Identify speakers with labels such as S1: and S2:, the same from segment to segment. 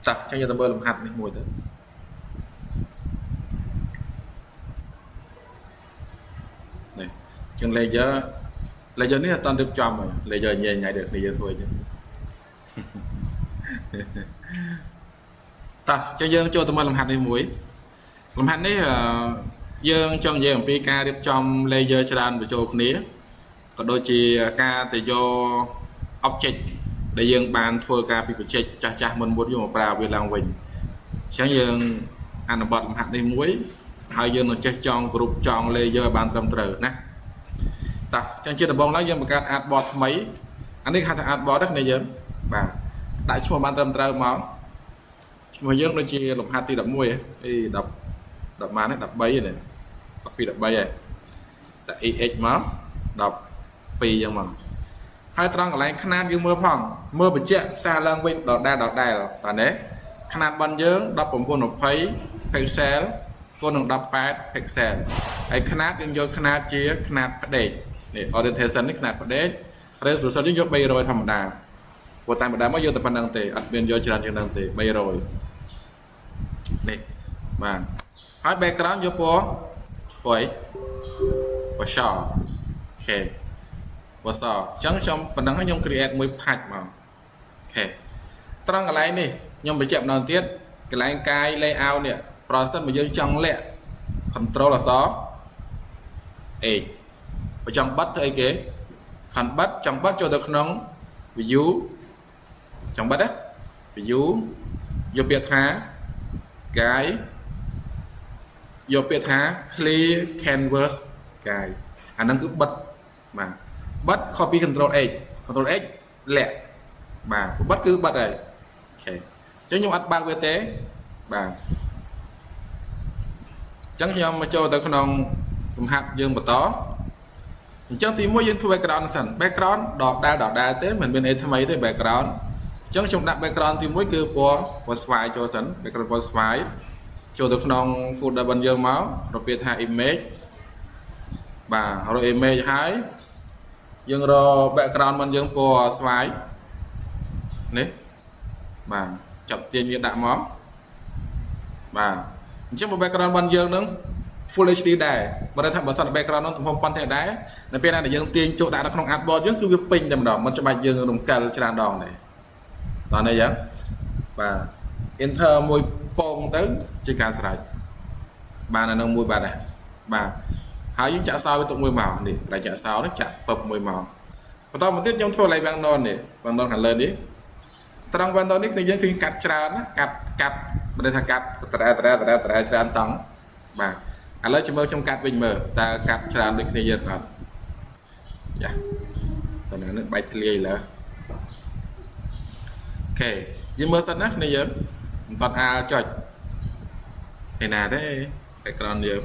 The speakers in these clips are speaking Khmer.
S1: តោះចឹងយើងទៅមើលលំហាត់នេះមួយទៅនេះចឹង layer នេះអត់តាន់រៀបចំហើយ layer ញ៉ៃញ៉ៃដូចគ្នាយើងធ្វើអញ្ចឹងតោះចឹងយើងចូលទៅមើលលំហាត់នេះមួយលំហាត់នេះយើងចង់និយាយអំពីការរៀបចំ layer ច្រើនបញ្ចូលគ្នាក៏ដូចជាការទៅយក object ដែលយើងបានធ្វើការពី project ចាស់ចាស់មុនមុនយកមកប្រើវាឡើងវិញអញ្ចឹងយើងអនុវត្តលំហាត់នេះមួយហើយយើងនឹងចេះចងគ្រប់ចង layer ឲ្យបានត្រឹមត្រូវណាតោះអញ្ចឹងជាដំបូងឡើយយើងបង្កើត artboard ថ្មីអានេះគេហៅថា artboard ណាគ្នាយើងបាទដាក់ឈ្មោះបានត្រឹមត្រូវមកឈ្មោះយើងដូចជាលំហាត់ទី11អី10 10ម៉ាន13នេះ12 13ហើយដាក់ EX មក12អញ្ចឹងមកហើយត្រង់កន្លែងຂະຫນាតយើងមើលផងមើលបញ្ជាក់សារឡើងវិញដដែលដដែលតើនេះຂະຫນាតរបស់យើង1920 pixel គុណនឹង18 pixel ហើយຂະຫນាតយើងយកຂະຫນាតជាຂະຫນាតផ្ដេកនេះ orientation នេះຂະຫນាតផ្ដេក resolution យើងយក300ធម្មតាព្រោះតាមបណ្ដាមកយកតែប៉ុណ្្នឹងទេអត់មានយកច្រើនជាងហ្នឹងទេ300នេះបាទហើយ background យកពណ៌ពណ៌អីពណ៌ស OK ពណ៌សអញ្ចឹងខ្ញុំប៉ុណ្ណឹងហើយខ្ញុំ create មួយផាច់មក OK ត្រង់កន្លែងនេះខ្ញុំបញ្ជាក់ម្ដងទៀតកន្លែងកាយ layout នេះប្រសិនបើយើងចង់លាក់ control អក្សរ H បើចង់បិទធ្វើអីគេខនបិទចង់បិទចូលទៅក្នុង view ចង់បិទណា view យកពាក្យថា guide យកពាក្យថា clear canvas guide អាហ្នឹងគឺបិទបាទបិទ copy control H control H លាក់បាទបិទគឺបិទហើយ OK អញ្ចឹងខ្ញុំអត់បើកវាទេបាទអញ្ចឹងខ្ញុំមកចូលទៅក្នុងលំហាត់យើងបន្តអញ្ចឹងទីមួយយើងធ្វើ background សិន background ដដែលដដែលទេមិនមានអីថ្មីទេ background អញ្ចឹងខ្ញុំដាក់ background ទីមួយគឺពណ៌ពណ៌ស្វាយចូលសិន background ពណ៌ស្វាយចូលទៅក្នុង folder របស់យើងមករកពាក្យថា image បាទរក image ហើយយើងរក background របស់យើងពណ៌ស្វាយនេះបាទចាប់ទាញវាដាក់មកបាទអញ្ចឹងបើ background របស់យើងនឹង Full HD ដែរបើថាបើសិន background នោះទំហំប៉ុណ្ណេះដែរនៅពេលណាដែលយើងទាញចូលដាក់នៅក្នុង artboard យើងគឺវាពេញតែម្ដងមិនច្បាច់យើងរំកិលច្រើនដងទេតោះនេះអញ្ចឹងបាទ enter មួយពងទៅជាការស្រេចបានអានឹងមួយបាទដែរបាទហើយយើងចាក់សោវាទុកមួយមកនេះកន្លែងចាក់សោនេះចាក់ពឹបមួយមកបន្តមកទៀតខ្ញុំធ្វើកន្លែងវាំងនននេះវាំងននខាងលើនេះត្រង់វាំងនននេះគ្នាយើងឃើញកាត់ច្រើនណាកាត់កាត់មិនដឹងថាកាត់ត្រែត្រែត្រែត្រែច្រើនតង់បាទឥឡូវចាំមើលខ្ញុំកាត់វិញមើលតើកាត់ច្រើនដូចគ្នាយើងអត់យ៉ាតើនេះបែកធ្លាយលើ OK យើងមើលសិនណាគ្នាយើងមិនតាន់អាលចុចឯណាទេ background យើង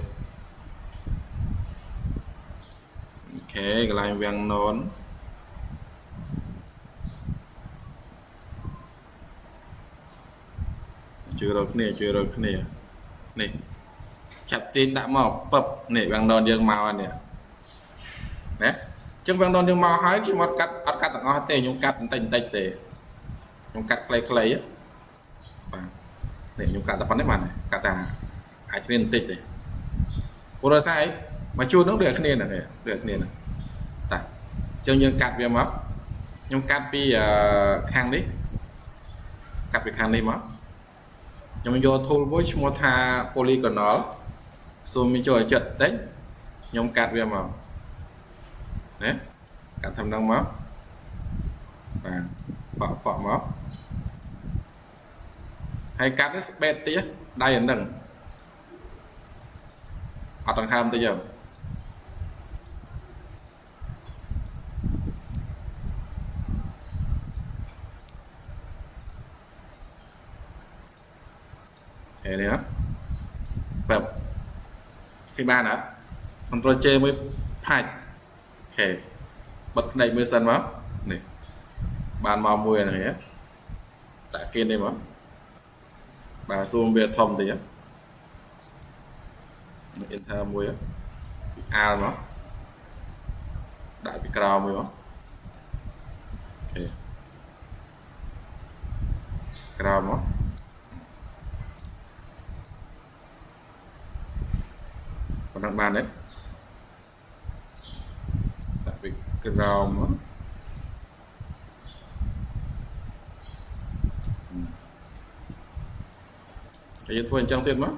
S1: OK កន្លែងវាំងននជួយរកគ្នាជួយរកគ្នានេះចាប់ទាញដាក់មកពឹបនេះវាំងននយើងមកហើយនេះណាអញ្ចឹងវាំងននយើងមកហើយខ្ញុំអត់កាត់អត់កាត់ទាំងអស់ទេខ្ញុំកាត់បន្តិចបន្តិចទេខ្ញុំកាត់ខ្លីៗបាទនេះខ្ញុំកាត់តែប៉ុណ្្នេះបានកាត់តែអាចគ្នាបន្តិចទេព្រោះដោយសារអីមកជួននោះដូចគ្នាហ្នឹងដូចគ្នាហ្នឹងតាអញ្ចឹងយើងកាត់វាមកខ្ញុំកាត់ពីខាងនេះកាត់ពីខាងនេះមកខ្ញុំយក tool មួយឈ្មោះថា polygonal សូមមានចូលឲ្យចិត្តតិចខ្ញុំកាត់វាមកណាកាត់ធ្វើហ្នឹងមកបាទបកបកមកហើយកាត់នេះស្បេតតិចដៃអាហ្នឹងអត់ដង្ហើមតិចទេហេនេះបែបគេបានអត់ Ctrl J មួយផាច់ OK បិទភ្នែកមើលសិនមកនេះបានមកមួយហ្នឹងដាក់គៀននេះមកបាទស៊ូមវាធំតិច enter មួយអាលមកដាក់ពីក្រោមមួយមក OK ក្រោមមក នឹងបានទេដាក់ពីក្រោមមកហើយយើងធ្វើអញ្ចឹងទៀតមកអូ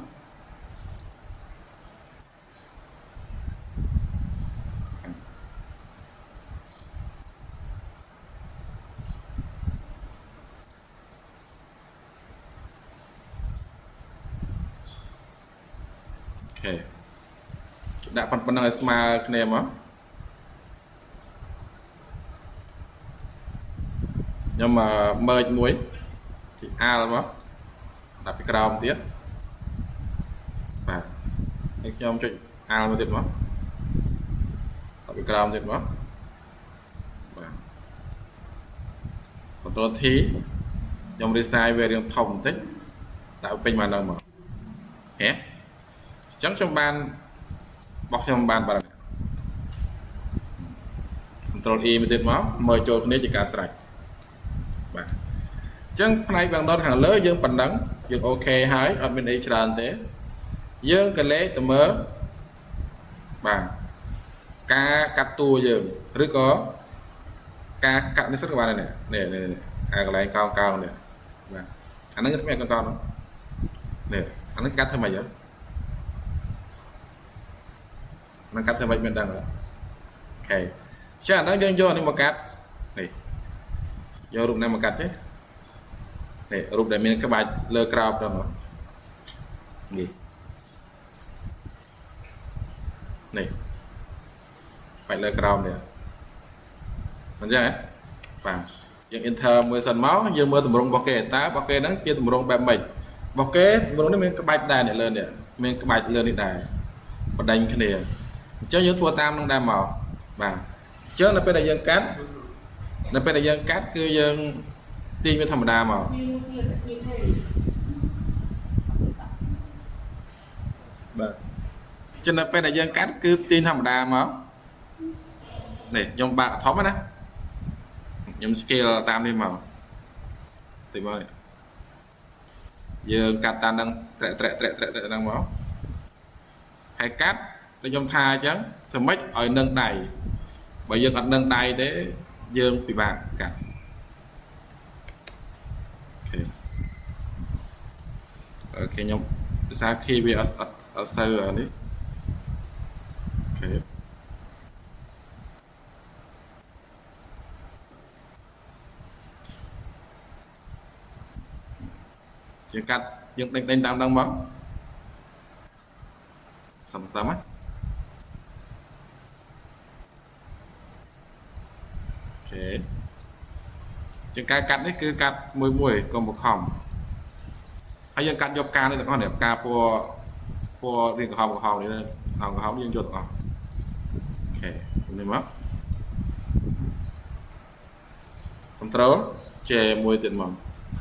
S1: ខេដាក់ប៉ុណ្្នឹងឲ្យស្មើគ្នាមកខ្ញុំមើចមួយទីអាល់មកដាក់ពីក្រោមទៀតបាទហើយខ្ញុំចុចអាល់មកទៀតមកដាក់ពីក្រោមទៀតមកបាទ Ctrl T ខ្ញុំ resize វារាងធំបន្តិចដាក់ពេញមកដល់មកហេអញ្ចឹងខ្ញុំបានបោះខ្ញុំបានបាទ Ctrl E មួយទៀតមកមើលចូលគ្នាជាការស្រេចបាទអញ្ចឹងផ្នែកបាំងដុតខាងលើយើងប៉ុណ្ណឹងយើងអូខេហើយអត់មានអីច្រើនទេយើងក៏លេខទៅមើលបាទការកាត់តួយើងឬក៏ការកាត់នេះសិនក៏បានដែរនេះនេះអាកន្លែងកោងកោងនេះបាទអាហ្នឹងគឺថ្មីកោងកោងហ្នឹងនេះអាហ្នឹងកាត់ធ្វើម៉េចហ៎ហ្នឹងកាត់ធ្វើម៉េចមិនដឹងអូខេចាអាហ្នឹងយើងយកអានេះមកកាត់នេះយករូបណាមកកាត់ទេនេះរូបដែលមានក្បាច់លើក្រោមដល់មកនេះនេះបាច់លើក្រោមនេះមិនចឹងហ៎បាទយើង enter មួយសិនមកយើងមើលទម្រង់របស់គេតើរបស់គេហ្នឹងជាទម្រង់បែបម៉េចរបស់គេទម្រង់នេះមានក្បាច់ដែរនេះលើនេះមានក្បាច់លើនេះដែរបដិញគ្នាអញ្ចឹងយើងធ្វើតាមនឹងដែរមកបាទអញ្ចឹងនៅពេលដែលយើងកាត់នៅពេលដែលយើងកាត់គឺយើងទាញវាធម្មតាមកបាទចឹងនៅពេលដែលយើងកាត់គឺទាញធម្មតាមកនេះខ្ញុំបាក់ធំណាខ្ញុំ scale តាមនេះមកតិចមកយើងកាត់តាមនឹងត្រែកត្រែកត្រែកត្រែកត្រែកហ្នឹងមកហើយកាត់ដូចខ្ញុំថាអញ្ចឹងធ្វើម៉េចឲ្យនឹងដៃបើយើងអត់នឹងដៃទេយើងពិបាកកាត់អូខេខ្ញុំភាសា key វាអត់អត់អត់សូវនេះអូខេយើងកាត់យើងដេញដេញតាមដល់មកសំសំណាអូខេជាងការកាត់នេះគឺកាត់មួយមួយកុំបខំហើយយើងកាត់យកផ្កានេះទាំងអស់នេះផ្កាពណ៌ពណ៌រាងក្រហមក្រហមនេះក្រហមក្រហមយើងយកទាំងអស់អូខេនេះមក Control J មួយទៀតមក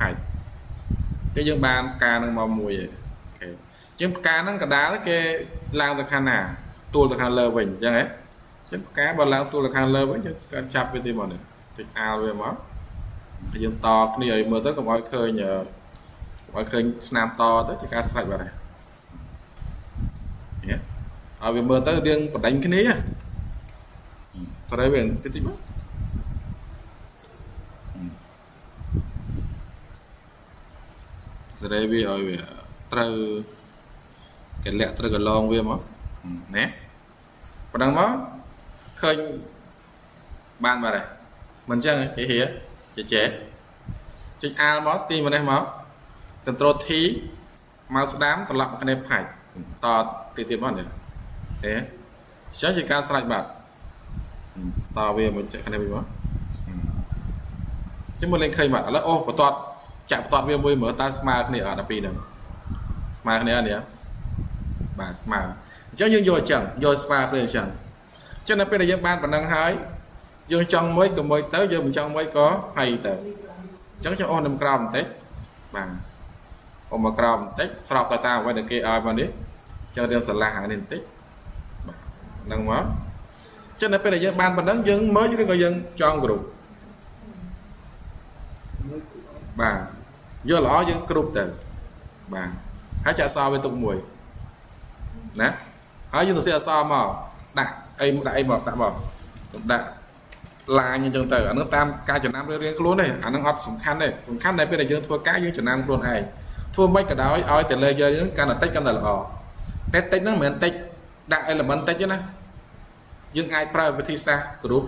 S1: ខាច់ចឹងយើងបានផ្កានឹងមកមួយឯងអូខេចឹងផ្កាហ្នឹងកដាលគេឡើងទៅខាងណាទួលទៅខាងលើវិញអញ្ចឹងហ៎ចឹងផ្កាបើឡើងទួលទៅខាងលើវិញយើងក៏ចាប់វាទីមកនេះចុចអាលវាមកយើងតគ្នាឲ្យមើលទៅកុំឲ្យឃើញកុំឲ្យឃើញស្នាមតទៅជាការស្រេចបាត់ហើយឲ្យវាមើលទៅរៀងបដិញគ្នាត្រូវវាតិចតិចមកសេរីវាឲ្យវាត្រូវកលៈត្រូវកឡងវាមកណាប៉ុណ្ណឹងមកឃើញបានបាត់ហើយមិនអញ្ចឹងហេហេចេះចេះចុចអាលមកទីម្នេះមក Ctrl T មកស្ដាំត្រឡប់គ្នាផាច់តទៀតទៀតមកនេះទេអញ្ចឹងជាការស្រេចបាត់តវាមកចាក់គ្នាវិញមកចឹងមើលលេងឃើញបាត់ឥឡូវអូបន្ទាត់ចាក់បន្ទាត់វាមួយមើលតើស្មើគ្នាអត់ដល់ពីរហ្នឹងស្មើគ្នាអត់នេះបាទស្មើអញ្ចឹងយើងយកអញ្ចឹងយកស្មើគ្នាអញ្ចឹងអញ្ចឹងដល់ពេលដែលយើងបានប៉ុណ្ណឹងហើយយើងចង់មួយក៏មួយទៅយើងមិនចង់មួយក៏ហើយទៅអញ្ចឹងខ្ញុំអូសនឹងក្រោមបន្តិចបាទអូសមកក្រោមបន្តិចស្របទៅតាមអ្វីដែលគេឲ្យមកនេះអញ្ចឹងរៀនស្រឡះអានេះបន្តិចបាទហ្នឹងមកអញ្ចឹងដល់ពេលដែលយើងបានប៉ុណ្ណឹងយើងមើលឬក៏យើងចង់គ្រប់បាទយកល្អយើងគ្រប់ទៅបាទហើយចាក់សវាទុកមួយណា ហើយយើងទៅសេអក្សរមកដាក់អីដាក់អីមកដាក់មកដាក់ line អញ្ចឹងទៅអានឹងតាមការចំណាំរៀងៗខ្លួនទេអានឹងអត់សំខាន់ទេសំខាន់តែពេលដែលយើងធ្វើការយើងចំណាំខ្លួនឯងធ្វើមិនក៏ដោយឲ្យតែ layer យើងកាន់តែតិចកាន់តែល្អតែតិចហ្នឹងមិនមែនតិចដាក់ element តិចទេណាយើងអាចប្រើវិធីសាស្ត្រ group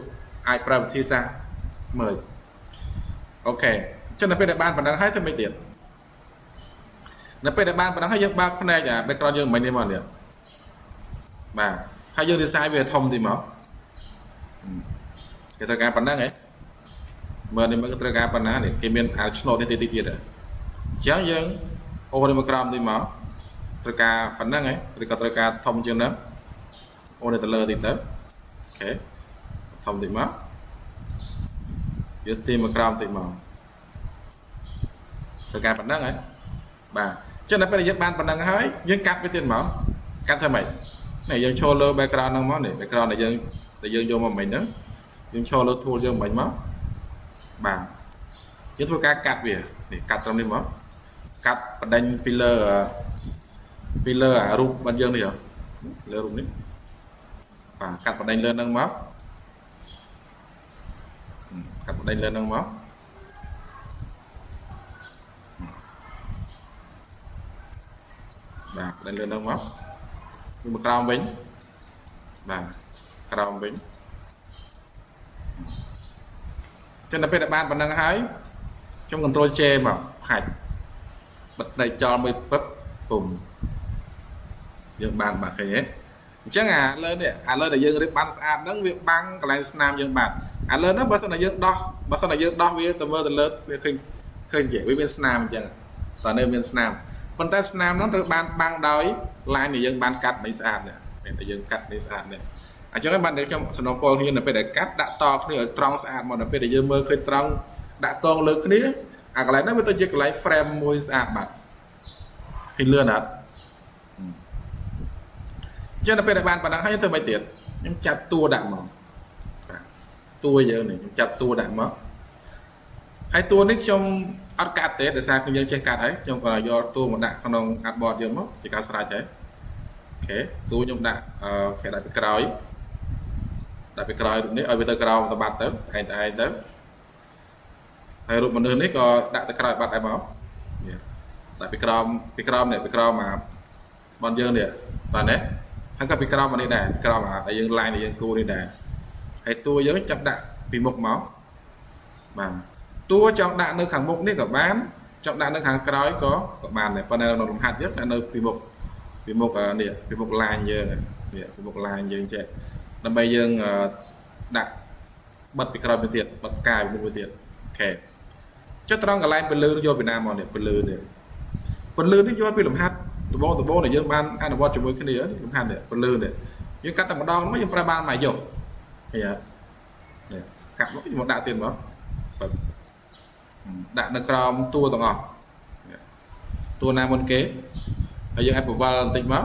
S1: អាចប្រើវិធីសាស្ត្រ merge OK អញ្ចឹងដល់ពេលដែលបានប៉ុណ្ណឹងហើយធ្វើម៉េចទៀតនៅពេលដែលបានប៉ុណ្ណឹងហើយយើងបើកភ្នែកអា background យើងមិននេះមកនេះបាទហើយយើង resize វាធំតិចមកគេត្រូវការប៉ុណ្ណឹងហ៎មើលនេះមើលគេត្រូវការប៉ុណ្ណានេះគេមានអាឆ្នោតនេះតិចទៀតអញ្ចឹងយើងអូសនេះមកក្រោមតិចមកត្រូវការប៉ុណ្ណឹងហ៎ឬក៏ត្រូវការធំជាងហ្នឹងអូសនេះទៅលើតិចទៅ OK ធំតិចមកយើងទាញមកក្រោមតិចមកត្រូវការប៉ុណ្ណឹងហ៎បាទអញ្ចឹងដល់ពេលយើងបានប៉ុណ្ណឹងហើយយើងកាត់វាទៀតមកកាត់ធ្វើម៉េចនេះយើងចូលលើ background ហ្នឹងមកនេះ background ដែលយើងយកមកមិញហ្នឹងយើងចូលលើ tool យើងមិញមកបាទយើងធ្វើការកាត់វានេះកាត់ត្រឹមនេះមកកាត់បដិញ filler filler អារូបរបស់យើងនេះលើរូបនេះបាទកាត់បដិញលើហ្នឹងមកកាត់បដិញលើហ្នឹងមកបាទបដិញលើហ្នឹងមកមកក្រោមវិញបាទក្រោមវិញចឹងដល់ពេលដែលបានប៉ុណ្ណឹងហើយខ្ញុំ control J មកផាច់បិទដៃចោលមួយពឹបពុំយើងបានបាទឃើញទេអញ្ចឹងអាលើនេះអាលើដែលយើងរៀបបានស្អាតហ្នឹងវាបាំងកន្លែងស្នាមយើងបាត់អាលើហ្នឹងបើសិនតែយើងដោះបើសិនតែយើងដោះវាទៅមើលទៅលើវាឃើញឃើញចេះវាមានស្នាមអញ្ចឹងតើនៅមានស្នាមប៉ុន្តែស្នាមហ្នឹងត្រូវបានបាំងដោយ line ដែលយើងបានកាត់មិនស្អាតនេះដែលយើងកាត់នេះស្អាតនេះអញ្ចឹងបានតែខ្ញុំសំណពរគ្នានៅពេលដែលកាត់ដាក់តគ្នាឲ្យត្រង់ស្អាតមកដល់ពេលដែលយើងមើលឃើញត្រង់ដាក់កងលើគ្នាអាកន្លែងហ្នឹងវាទៅជាកន្លែង frame មួយស្អាតបាត់ឃើញលឿនអត់ចឹងដល់ពេលដែលបានប៉ុណ្ណឹងហើយធ្វើម៉េចទៀតខ្ញុំចាប់តួដាក់មកបាទតួយើងនេះខ្ញុំចាប់តួដាក់មកហើយតួនេះខ្ញុំអត់កាត់ទេដោយសារខ្ញុំយើងចេះកាត់ហើយខ្ញុំក៏យកតួមកដាក់ក្នុង artboard យើងមកជាការស្រេចហើយ OK តួខ្ញុំដាក់ OK ដាក់ពីក្រោយដាក់ពីក្រោយរូបនេះឲ្យវាទៅក្រោមទៅបាត់ទៅឯងទៅឯងទៅហើយរូបមនុស្សនេះក៏ដាក់ទៅក្រោយបាត់ដែរមកនេះដាក់ពីក្រោមពីក្រោមនេះពីក្រោមអាបនយើងនេះបាទណាហើយក៏ពីក្រោមអានេះដែរក្រោមអាដែលយើង line ដែលយើងគូនេះដែរហើយតួយើងចាប់ដាក់ពីមុខមកបាទតួចង់ដាក់នៅខាងមុខនេះក៏បានចង់ដាក់នៅខាងក្រោយក៏ក៏បានដែរប៉ុន្តែនៅលំហាត់យើងដាក់នៅពីមុខពីមុខនេះពីមុខ line យើងនេះពីមុខ line យើងចេះដើម្បីយើងដាក់បិទពីក្រោយទៅទៀតបិទផ្កាយពីមុខទៅទៀត OK ចុះត្រង់កន្លែងពលឺយកពីណាមកនេះពលឺនេះពលឺនេះយកពីលំហាត់ដំបងដំបងដែលយើងបានអនុវត្តជាមួយគ្នាលំហាត់នេះពលឺនេះយើងកាត់តែម្ដងមកយើងប្រើបានមកយកឃើញអត់នេះកាត់មកយើងមកដាក់ទៀតមកបើដាក់នៅក្រោមតួទាំងអស់តួណាមុនគេហើយយើងអាចបង្វិលបន្តិចមក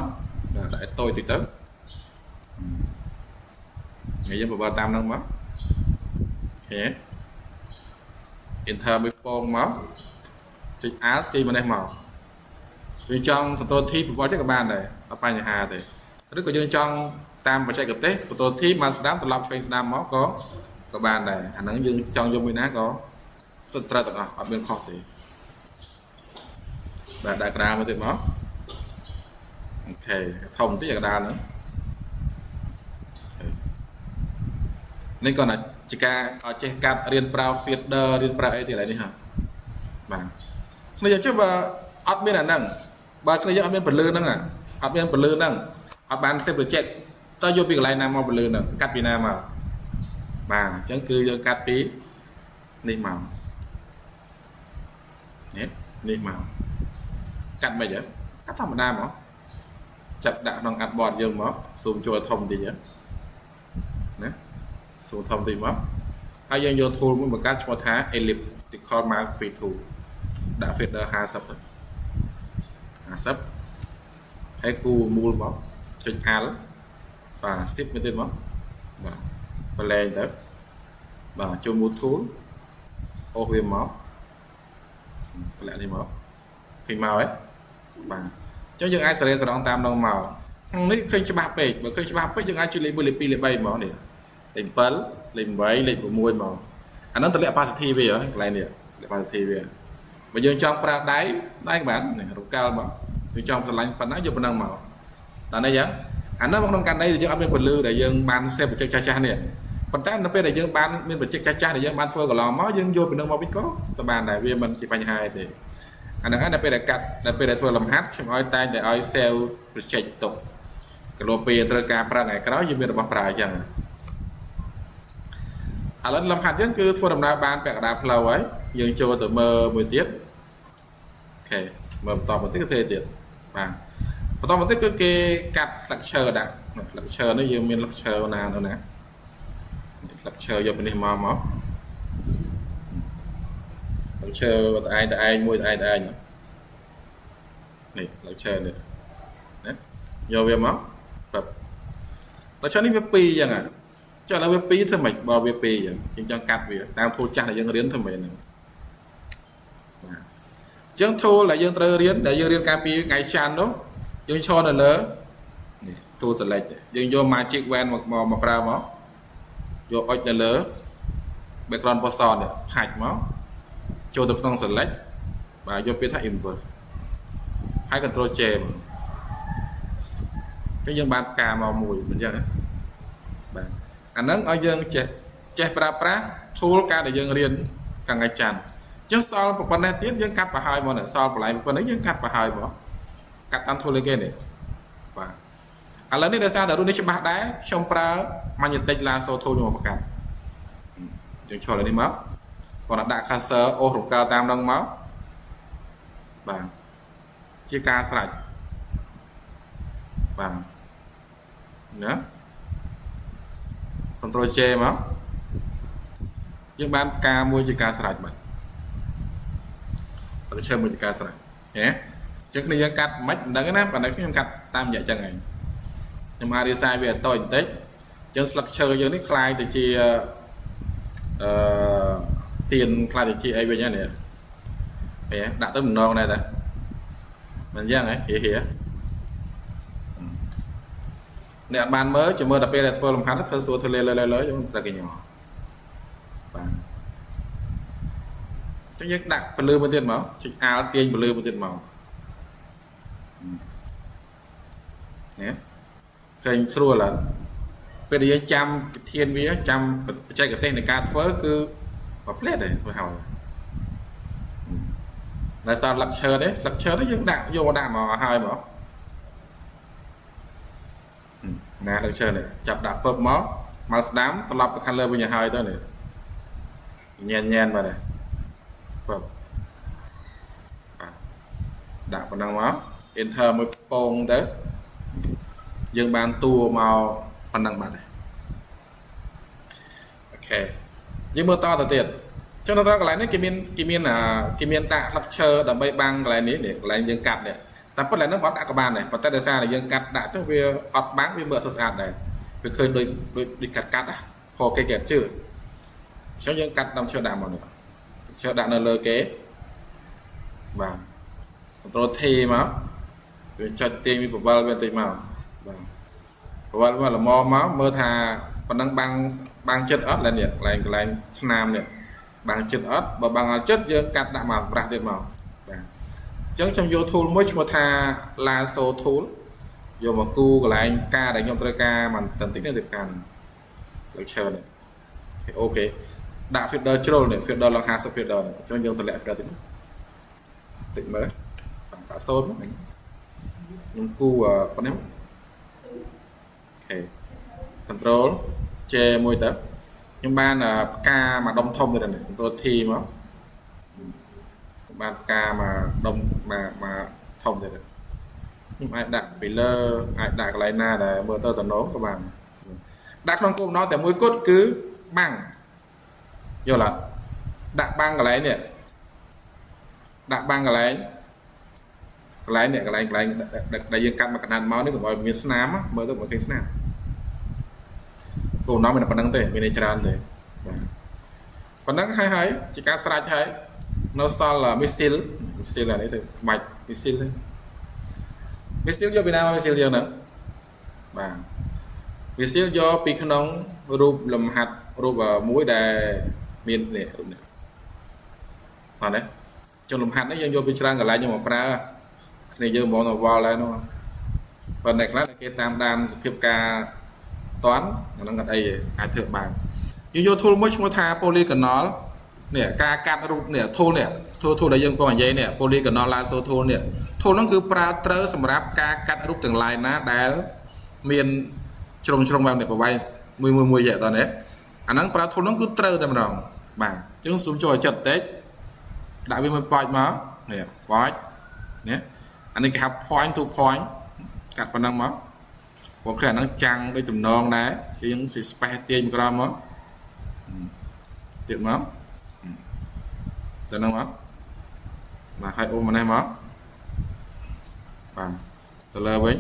S1: ដាក់ឲ្យតូចតិចទៅហើយយើងបង្វិលតាមហ្នឹងមកឃើញ enter មួយពងមកចុច alt ទាញមកនេះមកយើងចង់ control T បង្វិលចឹងក៏បានដែរអត់បញ្ហាទេឬក៏យើងចង់តាមបច្ចេកទេស control T មកស្ដាំត្រឡប់ឆ្វេងស្ដាំមកក៏ក៏បានដែរអាហ្នឹងយើងចង់យកមួយណាក៏សិតត្រូវទាំងអស់អត់មានខុសទេបាទដាក់ក្តារមកទៀតមក OK ធំតិចអាក្តារហ្នឹងនេះគាត់ថាជាការឲ្យចេះកាត់រៀនប្រើ feather រៀនប្រើអីទីកន្លែងនេះហ่ะបាទគ្នាយើងជិះបើអត់មានអាហ្នឹងបើគ្នាយើងអត់មានពលឺហ្នឹងអត់មានពលឺហ្នឹងអត់បាន save project តើយកពីកន្លែងណាមកពលឺហ្នឹងកាត់ពីណាមកបាទអញ្ចឹងគឺយើងកាត់ពីនេះមកនេះនេះមកកាត់មិនហ៎កាត់ធម្មតាមកចាប់ដាក់ក្នុង artboard យើងមកស៊ូមចូលធំតិចណាស៊ូមធំតិចមកហើយយើងយក tool មួយបង្កើតឈ្មោះថា elliptical marquee tool ដាក់ feather 50ទៅ50ហើយគូមូលមកចុច alt បាទ shift មួយទៀតមកបាទបលែងទៅបាទចូល move tool អូសវាមកតម្លាក់នេះមកឃើញមកហ៎បាទអញ្ចឹងយើងអាចសេរីសរងតាមដងមក ក្នុងនេះឃើញច្បាស់ពេកបើឃើញច្បាស់ពេកយើងអាចជួយលេខ1លេខ2លេខ3ហ្មងនេះលេខ7លេខ8លេខ6ហ្មងអាហ្នឹងតម្លាក់ opacity វាកន្លែងនេះតម្លាក់ opacity វាបើយើងចង់ប្រើដៃដៃក៏បាននេះរកាល់មកយើងចង់ស្រឡាញ់ប៉ុណ្ណាយកប៉ុណ្ណឹងមកតើនេះយ៉ាងអាហ្នឹងក្នុងករណីដែលយើងអត់មានពលឺដែលយើងបាន save បច្ចេកចាស់ចាស់នេះប៉ុន្តែនៅពេលដែលយើងបានមានបច្ចេកចាស់ចាស់ដែលយើងបានធ្វើកន្លងមកយើងយកពីនឹងមកវិញក៏ទៅបានដែរវាមិនជាបញ្ហាទេអាហ្នឹងហើយនៅពេលដែលកាត់នៅពេលដែលធ្វើលំហាត់ខ្ញុំឲ្យតែងតែឲ្យ save project ទុកគីឡូពេលត្រូវការប្រើថ្ងៃក្រោយយើងមានរបស់ប្រើអញ្ចឹងឥឡូវលំហាត់យើងគឺធ្វើដំណើរបានពាក់កណ្ដាលផ្លូវហើយយើងចូលទៅមើលមួយទៀត OK មើលបន្តមកទៀតគឺធ្វើទៀតបាទបន្តមកទៀតគឺគេកាត់ស្លឹកឈើដាក់ស្លឹកឈើនេះយើងមានស្លឹកឈើណាទៅណាស្លឹកឈើយកពីនេះមកមកស្លឹកឈើតែឯងតែឯងមួយតែឯងតែឯងនេះស្លឹកឈើនេះណាយកវាមកបែបស្លឹកឈើនេះវាពីរអញ្ចឹងចុះឥឡូវវាពីរធ្វើម៉េចបើវាពីរអញ្ចឹងយើងចង់កាត់វាតាម tool ចាស់ដែលយើងរៀនធ្វើម៉េចហ្នឹងបាទអញ្ចឹង tool ដែលយើងត្រូវរៀនដែលយើងរៀនកាលពីថ្ងៃច័ន្ទនោះយើងឈរនៅលើនេះ tool select យើងយក magic wand មកមកប្រើមកយកអុចនៅលើ background ពណ៌សនេះផាច់មកចូលទៅក្នុង select បាទយកពាក្យថា inverse ហើយ control J មកចឹងយើងបានផ្កាមកមួយមិនចឹងណាបាទអាហ្នឹងឲ្យយើងចេះចេះប្រើប្រាស់ tool ការដែលយើងរៀនកាលថ្ងៃច័ន្ទចឹងសល់ប៉ុណ្ណេះទៀតយើងកាត់ប្រហើយមកសល់បន្លែប៉ុណ្ណេះយើងកាត់ប្រហើយមកកាត់តាម tool គេនេះបាទឥឡូវនេះដោយសារតែរូបនេះច្បាស់ដែរខ្ញុំប្រើ magnetic lasso tool យកមកកាត់យើងឈរលើនេះមកគាត់ដាក់ cursor អូសរំកើតាមនឹងមកបាទជាការស្រេចបាទណា Ctrl J មកយើងបានផ្កាមួយជាការស្រេចបាទអត់ឈើមួយជាការស្រេចហ៎អញ្ចឹងគ្នាយើងកាត់មិនមិនដឹងណាប៉ុន្តែខ្ញុំកាត់តាមរយៈចឹងឯងខ្ញុំអាច resize វាតូចបន្តិចអញ្ចឹងស្លឹកឈើយើងនេះក្លាយទៅជាអឺទៀនក្លាយទៅជាអីវិញហ្នឹងនេះហេដាក់ទៅម្ដងដែរតាមិនអញ្ចឹងហ៎ហៀហៀអ្នកបានមើលចាំមើលដល់ពេលដែលធ្វើលំហាត់ធ្វើសួរធ្វើលេលើលើយើងត្រូវគេញោបាទចឹងយើងដាក់ពលឺមួយទៀតមកចុចអាលទាញពលឺមួយទៀតមកណាឃើញស្រួលអត់ពេលដែលយើងចាំវិធានវាចាំបច្ចេកទេសនៃការធ្វើគឺប្រផ្លែតទេធ្វើហើយតែសល់ស្លឹកឈើទេស្លឹកឈើនេះយើងដាក់យកមកដាក់មកឲ្យមកណាស្លឹកឈើនេះចាប់ដាក់ពឹបមកមកស្ដាំត្រឡប់ទៅខាងលើវិញឲ្យហើយទៅនេះញ៉ែនញ៉ែនបាទពឹបបាទដាក់ប៉ុណ្ណឹងមក enter មួយពងទៅយើងបានតួមកប៉ុណ្ណឹងបាទ OK យើងមើលតទៅទៀតចឹងដល់កន្លែងនេះគេមានគេមានគេមានដាក់ស្លឹកឈើដើម្បីបាំងកន្លែងនេះនេះកន្លែងយើងកាត់នេះតែប៉ុន្តែហ្នឹងអត់ដាក់ក៏បានដែរប៉ុន្តែដោយសារតែយើងកាត់ដាក់ទៅវាអត់បាំងវាមើលអត់ស្អាតដែរវាឃើញដូចដូចដូចកាត់កាត់ណាព្រោះគេគេអត់ជឿអញ្ចឹងយើងកាត់ដើមឈើដាក់មកនេះឈើដាក់នៅលើគេបាទ Ctrl T មកវាចុចទាញវាបវលវាបន្តិចមកបាទបវលមកល្មមមកមើលថាប៉ុណ្ណឹងបាំងបាំងចិត្តអត់ឡើយនេះកន្លែងកន្លែងឆ្នាំនេះបាំងចិត្តអត់បើបាំងអត់ចិត្តយើងកាត់ដាក់មកប្រាស់ទៀតមកបាទអញ្ចឹងខ្ញុំយក tool មួយឈ្មោះថា lasso tool យកមកគូកន្លែងការដែលខ្ញុំត្រូវការមិនបន្តិចនេះទៅកាន់លើឈើនេះ OK ដាក់ feather ជ្រុលនេះ feather ឡើង50 feather នេះអញ្ចឹងយើងតម្លាក់ feather តិចតិចមើលដាក់សូន្យមកខ្ញុំគូប៉ុណ្ណេះ OK control J មួយទៅខ្ញុំបានផ្កាមួយដុំធំទៅនេះ control T មកបានផ្កាមួយដុំមួយមួយធំទៅខ្ញុំអាចដាក់ពីលើអាចដាក់កន្លែងណាដែលមើលទៅតំណងក៏បានដាក់ក្នុងគោលបំណងតែមួយគត់គឺបាំងយល់អត់ដាក់បាំងកន្លែងនេះដាក់បាំងកន្លែងកន្លែងនេះកន្លែងកន្លែងដែលយើងកាត់មកកណាត់មកនេះកុំឲ្យមានស្នាមមើលទៅមិនឃើញស្នាមគោលបំណងមានតែប៉ុណ្្នឹងទេមានន័យច្រើនទេបាទប៉ុណ្ណឹងហើយហើយជាការស្រេចហើយនៅសល់មីស៊ីលមីស៊ីលអានេះទៅក្បាច់មីស៊ីលមីស៊ីលយកពីណាមកមីស៊ីលយើងហ្នឹង បាទ missile យកពីក្នុងរូបលំហាត់រូបមួយដែលមាននេះរូបនេះបាទណាចុះលំហាត់នេះយើងយកពីច្រើនកន្លែងយកមកប្រើគ្នាយើងហ្មងទៅវល់ដែរនោះប៉ុន្តែខ្លះគេតាមដានសភាពការតន់អាហ្នឹងអត់អីទេអាចធ្វើបានយើងយក tool មួយឈ្មោះថា polygonal នេះការកាត់រូបនេះ tool នេះ tool ដែលយើងកំពុងនិយាយនេះ polygonal lasso tool នេះ tool ហ្នឹងគឺប្រើត្រូវសម្រាប់ការកាត់រូបទាំងឡាយណាដែលមានជ្រុងជ្រុងបែបនេះប្រវែងមួយមួយមួយតើនេះអាហ្នឹងប្រើ tool ហ្នឹងគឺត្រូវតែម្ដងបាទអញ្ចឹងសូមចូលឲ្យចិត្តតិចដាក់វាមួយប៉ោចមកនេះប៉ោចនេះអានេះគេហៅ point to point កាត់ប៉ុណ្ណឹងមកព្រោះគឺអាហ្នឹងចាំងដូចតំណងដែរជាងស៊ី space ទាញក្រោមមកទៀតមកទៅហ្នឹងមកបាទឲ្យអូមកនេះមកបាទទៅលើវិញ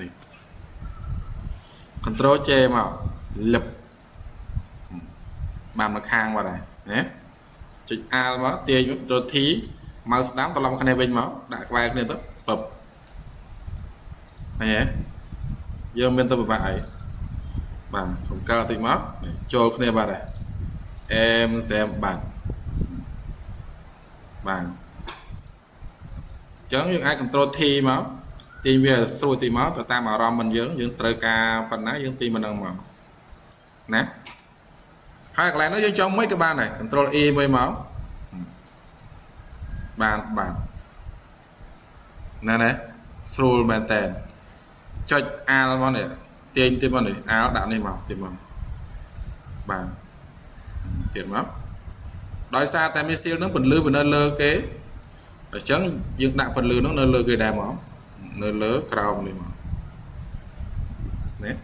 S1: នេះ Control J មកលឹបបានមកខាងបាត់ហើយណាចុច Alt មកទាញមក Control T មកស្ដាំត្រឡប់គ្នាវិញមកដាក់ក្បែរគ្នាទៅពឹបឃើញទេយើងមានទៅពិបាកអីបាទបង្កើតតិចមកចូលគ្នាបាត់ហើយអែមសែមបាទបាទអញ្ចឹងយើងអាច control T មកទាញវាស្រួលទីមកទៅតាមអារម្មណ៍របស់យើងយើងត្រូវការប៉ុណ្ណាយើងទាញប៉ុណ្ណឹងមកណាហើយកន្លែងនោះយើងចង់មួយក៏បានដែរ control E មួយមកបានបាទណាណាស្រួលមែនតើចុច Alt មកនេះទាញទៀតមកនេះ Alt ដាក់នេះមកទៀតមកបាទទៀតមកដោយសារតែ missile នឹងពន្លឺវានៅលើគេអញ្ចឹងយើងដាក់ពន្លឺនោះនៅលើគេដែរមកនៅលើក្រោមនេះមកនេះ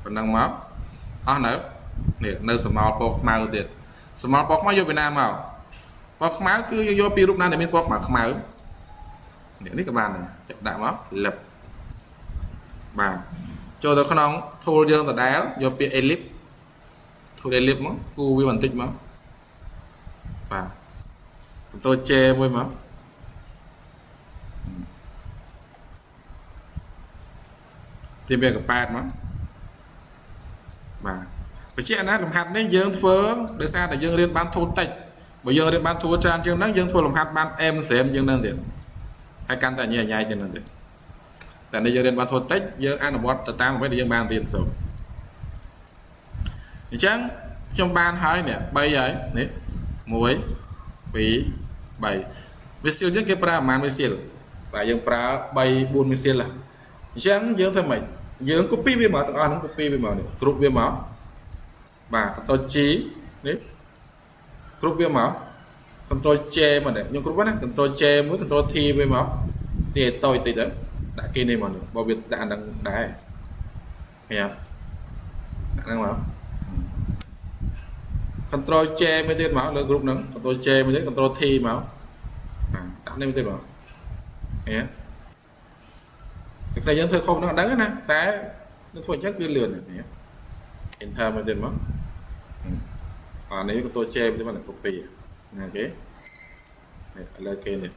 S1: ប៉ុណ្ណឹងមកអស់នៅនេះនៅសមោលពណ៌ខ្មៅទៀតសមោលពណ៌ខ្មៅយកពីណាមកពណ៌ខ្មៅគឺយើងយកពីរូបណាដែលមានពណ៌ខ្មៅខ្មៅនេះនេះក៏បានដែរចាក់ដាក់មកលឹបបាទចូលទៅក្នុង tool យើងដដែលយកពាក្យ ellipse tool ellipse មកគូវាបន្តិចមកបាទ Ctrl J មួយមកទីវាកប៉ែតមកបាទបញ្ជាក់ណាលំហាត់នេះយើងធ្វើដោយសារតែយើងរៀនបាន tool តិចបើយើងរៀនបាន tool ច្រើនជាងហ្នឹងយើងធ្វើលំហាត់បានអែមស្រែមជាងហ្នឹងទៀតហើយកាន់តែញ៉ៃញ៉ៃជាងហ្នឹងទៀតតែនេះយើងរៀនបាន tool តិចយើងអនុវត្តទៅតាមអ្វីដែលយើងបានរៀនសូត្រអញ្ចឹងខ្ញុំបានហើយនេះ3ហើយនេះ1 2 3 missile យើងគេប្រើប្រហែល missile បាទយើងប្រើ3 4 missile អញ្ចឹងយើងធ្វើម៉េចយើង copy វាមកទាំងអស់ហ្នឹង copy វាមកនេះគ្រប់វាមកបាទ Ctrl G នេះគ្រប់វាមក Ctrl J មកនេះខ្ញុំគ្រប់ណា Ctrl J មួយ Ctrl T វាមកនេះតូចតិចទៅដាក់គេនេះមកនេះបើវាដាក់អាហ្នឹងដែរឃើញអត់ដាក់ហ្នឹងមក Ctrl J មួយទៀតមកលើគ្រប់ហ្នឹង Ctrl J មួយទៀត Ctrl T មកដាក់នេះមួយទៀតមកឃើញទេតែយើងធ្វើខុសហ្នឹងអត់ដឹងណាតែធ្វើអញ្ចឹងគឺលឿននេះ Enter មួយទៀតមកអានេះ Ctrl J មួយទៀតមក copy ណាគេនេះឥឡូវគេនេះ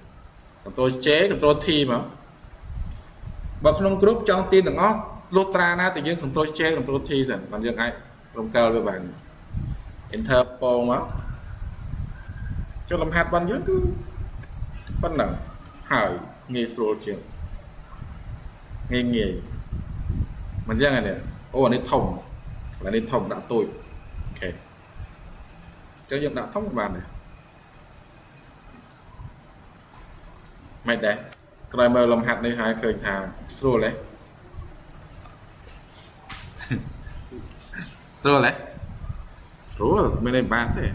S1: Ctrl J Ctrl T មកបើក្នុងក្រុមចង់ទាញទាំងអស់លុះត្រាណាតែយើង Ctrl J Ctrl T សិនបានយើងអាចរំកិលវាបាន Enter ពងមកចុះលំហាត់របស់យើងគឺប៉ុណ្ណឹងហើយងាយស្រួលជាងងាយងាយមិនចឹងឯនេះអូអានេះធំអានេះធំដាក់តូច OK ចឹងយើងដាក់ធំក៏បានដែរមិនដែរក្រោយមើលលំហាត់នេះហើយឃើញថាស្រួលទេស្រួលទេស្រួលមានអីបាក់ទេ